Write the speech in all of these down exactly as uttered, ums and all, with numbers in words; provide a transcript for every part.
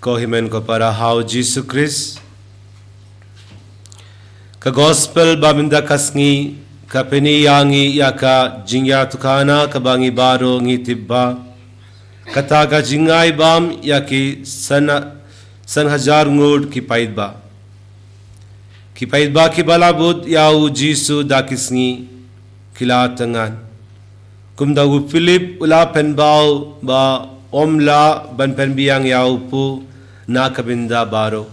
Ko hynmen ko para ha u Jisu Khrist. Ka gospel ba mynta ka sngi ka pyni ïa ngi ïa ka jingïathuhkhana kaba ngi baroh ngi tip ba kata ka jingai bam ïa ki san, san hajar ngut ki paidbah. Ki paidbah kiba la bud ïa u Jisu da ki sngi ki la thngan. Kumta u Philip u la pynpaw ba ym lah ban pynbiang ïa u pud na ka bynta baroh.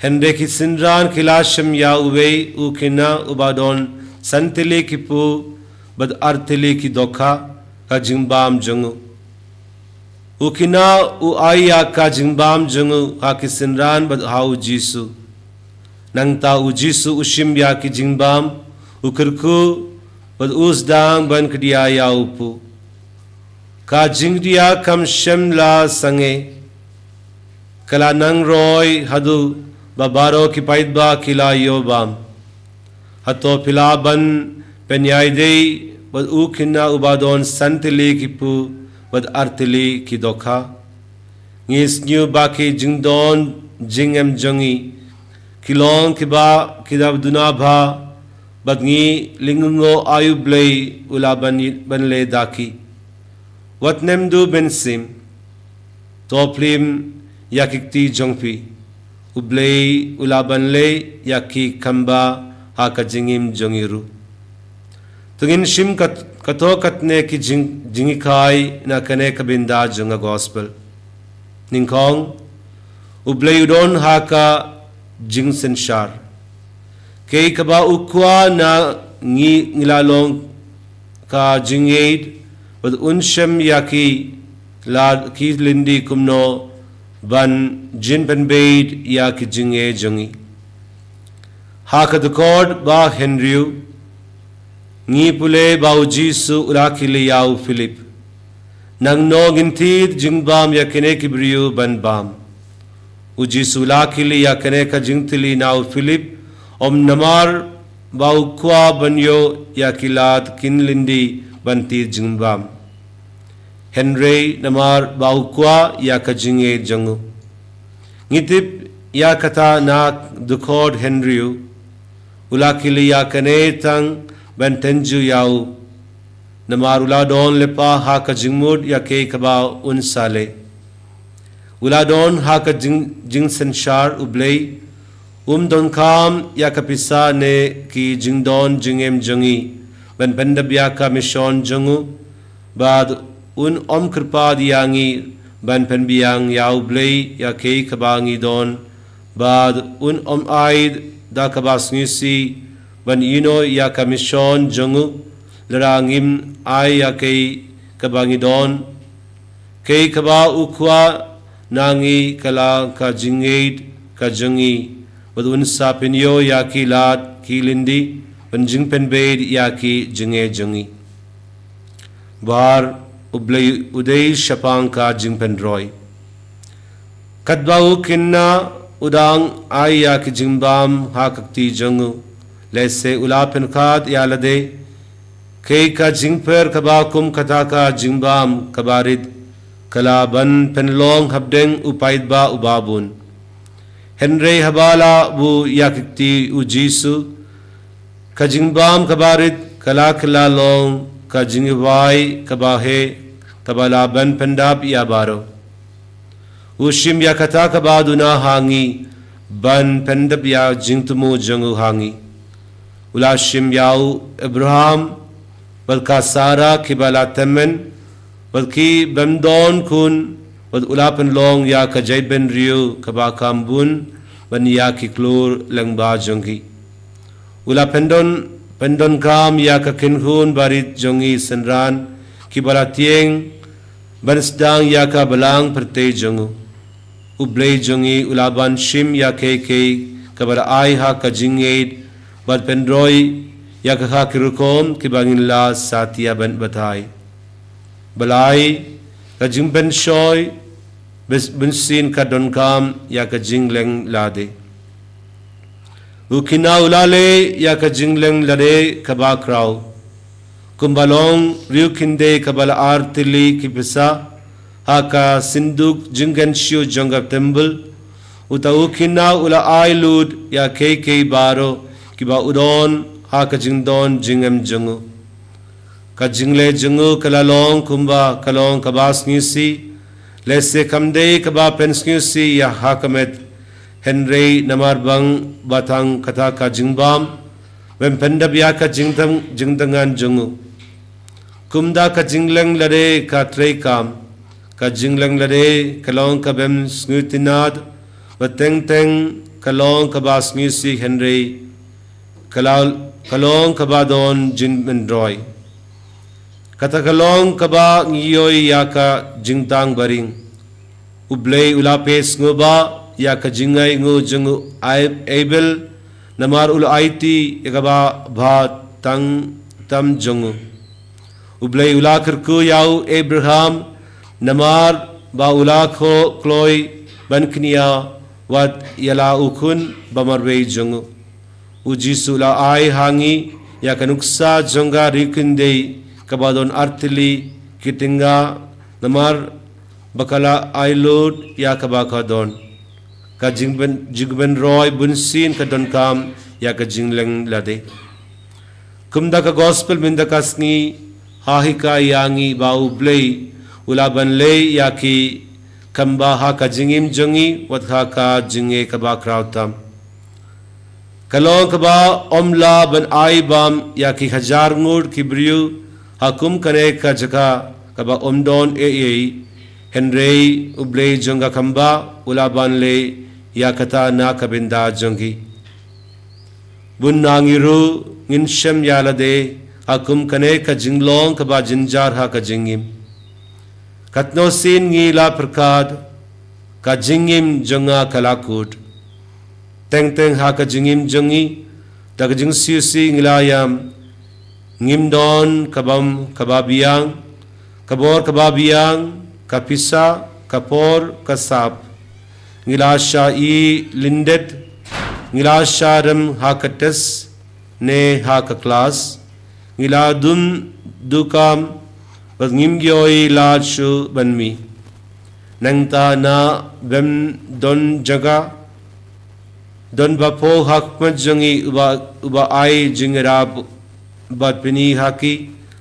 Hynrei ki synran ki la shem ïa uwei u khynnah uba don san tylli ki pud bad ar tylli ki dohkha ka jingbam jong u. U khynnah u ai ïa ka jingbam jong u ha ki synran bad ha u Jisu. Nangta u Jisu u shim ïa ki jingbam, u kyrkhu bad u sdang ban khia ïa u pud. Ka jingkhia kam shym la sangeh, ka la nang roi haduh ba baroh ki paidbah ki la ïoh bam. Hato phi lah ban pynïadei bad u khynnah uba don san tylli ki pud bad ar tylli ki dohkha? Ngi sngew ba ki jingdon jingem jong ngi ki long kiba ki da duna bha bad ngi lyngngoh ai u Blei u lah ban, ban leh da ki. Wat nym duh mynsiem. To phlim ïa ki kti jong phi. U Blei u lah ban leh ïa ki kumba ha ka jingim jong ngi ruh. To ngin shim kat, kato katne ki jing, jinghikai na kane ka bynta jong ka gospel. Nyngkong, u Blei u don ha ka jingsynshar. Kaei kaba u kwah na ngi ngi la long ka jingïeit, bad un shem ïa ki lad ki lynti kumno ban jin pynbeit ïa ki jingeh jong ngi. Ha ka dkhot ba hynriew, ngi pule ba u Jisu u la kylli ïa u Philip. Nangno ngin thied jingbam ïa kine ki briew ban bam? U Jisu u la kylli ïa kane ka jingkylli na u Philip, ym namar ba u kwah ban ïoh ïa ki lad ki lynti ban thied jingbam. Hynrei namar ba u kwah ïa ka jingeh jong u. Ngi tip ïa kata na dkhot hynriew, u la kylli ïa kane tang ban tynjuh ïa u. Namar u la don lypa ha ka jingmut ïa kaei kaba un sa leh. U la don ha ka jing, jingsynshar u Blei, um donkam ïa ka pisa ne ki jingdon jingem jong ngi ban pyndep ïa ka mission jong u, bad un ym kyrpad ïa ngi ban pynbiang ïa u Blei ïa kaei kaba ngi don, bad un ym ai da kaba sngewsih ban ïehnoh ïa ka mission jong u, lada ngim ai ïa kaei kaba ngi don. Kaei kaba u kwah na ngi ka long ka jingïeit ka jong ngi, bad un sa pynïoh ïa ki lad ki lynti ban jingpynbeit ïa ki jingeh jong ngi. Bad u Blei u dei shaphang ka jingpynroi. Katba u khynnah u dang ai ïa ki jingbam ha ka kti jong u, lehse u la pynkhot ïa lade, kaei ka jingpher kaba kum kata ka jingbam kaba rit ka lah ban pynlong hapdeng u paidbah uba bun. Hynrei haba la buh ïa ki kti u Jisu, ka jingbam kaba rit ka la kylla long ka jinghikai kaba heh kaba lah ban pyndap ïa baroh. U shim ïa kata kaba duna ha ngi ban pyndep ïa jingthmu jong u ha ngi. U la shim ïa u Abraham bad ka Sara kiba la tymmen, bad ki bym don khun, bad u la pynlong ïa ka jaitbynriew kaba kham bun ban ïa ki khlur lyngba jong ki. U la pyndon, pyndonkam ïa ka kynhun barit jong ngi synran kiba la tieng ban sdang ïa ka balang pyrthei jong u. U Blei jong ngi u la ban shim ïa kaei kaei kaba la ai ha ka jingïeit, bad pynroi ïa ka ha ki rukom kiba ngin lah satia ban batai. Balei? Ka jingpynshoi bes-, bunsien ka donkam ïa ka jingleh lade. U khynnah u la leh ïa ka jingleh lade kaba khraw. Kumba long riewkhyndai kaba la ar tylli ki pisa, ha ka synduk jingkynshew jong ka temple. Uta u khynnah u la ai lut ïa kiei kiei baroh kiba u don ha ka jingdon jingem jong u. Ka jingleh jong u ka la long kumba ka long kaba sngewsih, lehse kam dei kaba pynsngewsih ïa ha ka met, hynrei namar ba tang kata ka jingbam, bym pyndep ïa ka jingtang, jingtngan jong u. Kumta ka jingleng lade ka treikam, ka jingleng lade ka long ka bym sngewtynnad, ba teng teng ka long kaba sngewsih, hynrei ka la, ka long kaba don jingpynroi. Kata ka long kaba ngi ïohi ïa ka jingtang baring. U Blei u la peit sngewbha ïa ka jingainguh jong u Ab-, Abel, namar u la aiti ïa kaba bha tang tam jong u. U Blei u la kyrkhu ïa u Abraham, namar ba u la kho-, kloi ban kñia wat ïa la u khun ba marwei jong u. U Jisu u la ai ha ngi ïa ka nuksa jong ka ri khyndiat kaba don artylli ki tnga, namar ba ka la ai lut ïa kaba ka don. Ka jingpyn-, jingpynroi bunsien ka donkam ïa ka jingleng lade. Kumta ka gospel mynta ka sngi, ha hikai ïa ngi ba U Blei u lah ban leh ïa ki kam ba ha ka jingim jong ngi, wat ha ka jingim kaba khraw tam. Ka long kaba ym lah ban ai bam ïa ki hajar ngut ki briew ha kum kane ka jaka kaba ym don ei ei, hynrei U Blei jong ka kam ba u lah ban leh ïa kata na ka bynta jong ki. Bun na ngi ruh ngin shem ïa lade ha kum kane ka jinglong kaba jynjar ha ka jingim. Katno sien ngi la pyrkhat, ka jingim jong nga ka la kut. Teng teng ha ka jingim jong ngi, da ka jingsngewsih ngi la ïam, ngim don ka bam kaba biang, ka bor kaba biang, ka pisa, ka por, ka sap. Ngi la shah ïoh lyndet, ngi la shah rem ha ka test ne ha ka klas, ngi la dum dukam, bad ngim ïohi lad shuh ban mih. Nangta na bym don jaka, don ba pho ha khmat jong ngi uba, uba ai jingïarap bad pyni ha ki,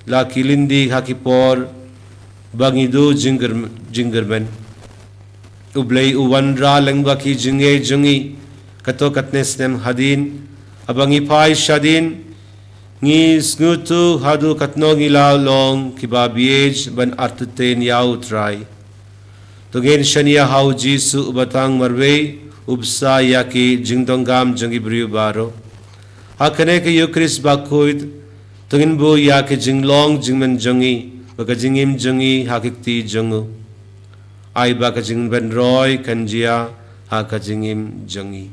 la ki lynti ha ki por ba ngi duh jingkyrm-, jingkyrmen. U Blei u wanrah lyngba ki jingeh jong ngi, katto katne snem hadien, haba ngi phai shadien, ngi sngewthuh haduh katno ngi la long kiba bieit ban artatien ïa U Trai. To ngin shaniah ha U Jisu uba tang marwei, u bsa ïa ki jingdonkam jong ki briew baroh. Ha kane ka Eukharist bakhuid, to ngin buh ïa ka jinglong jingman jong ngi, bad ka jingim jong ngi ha ki kti jong u. Ai ba ka jingpynroi kan jia ha ka jingim jong ngi.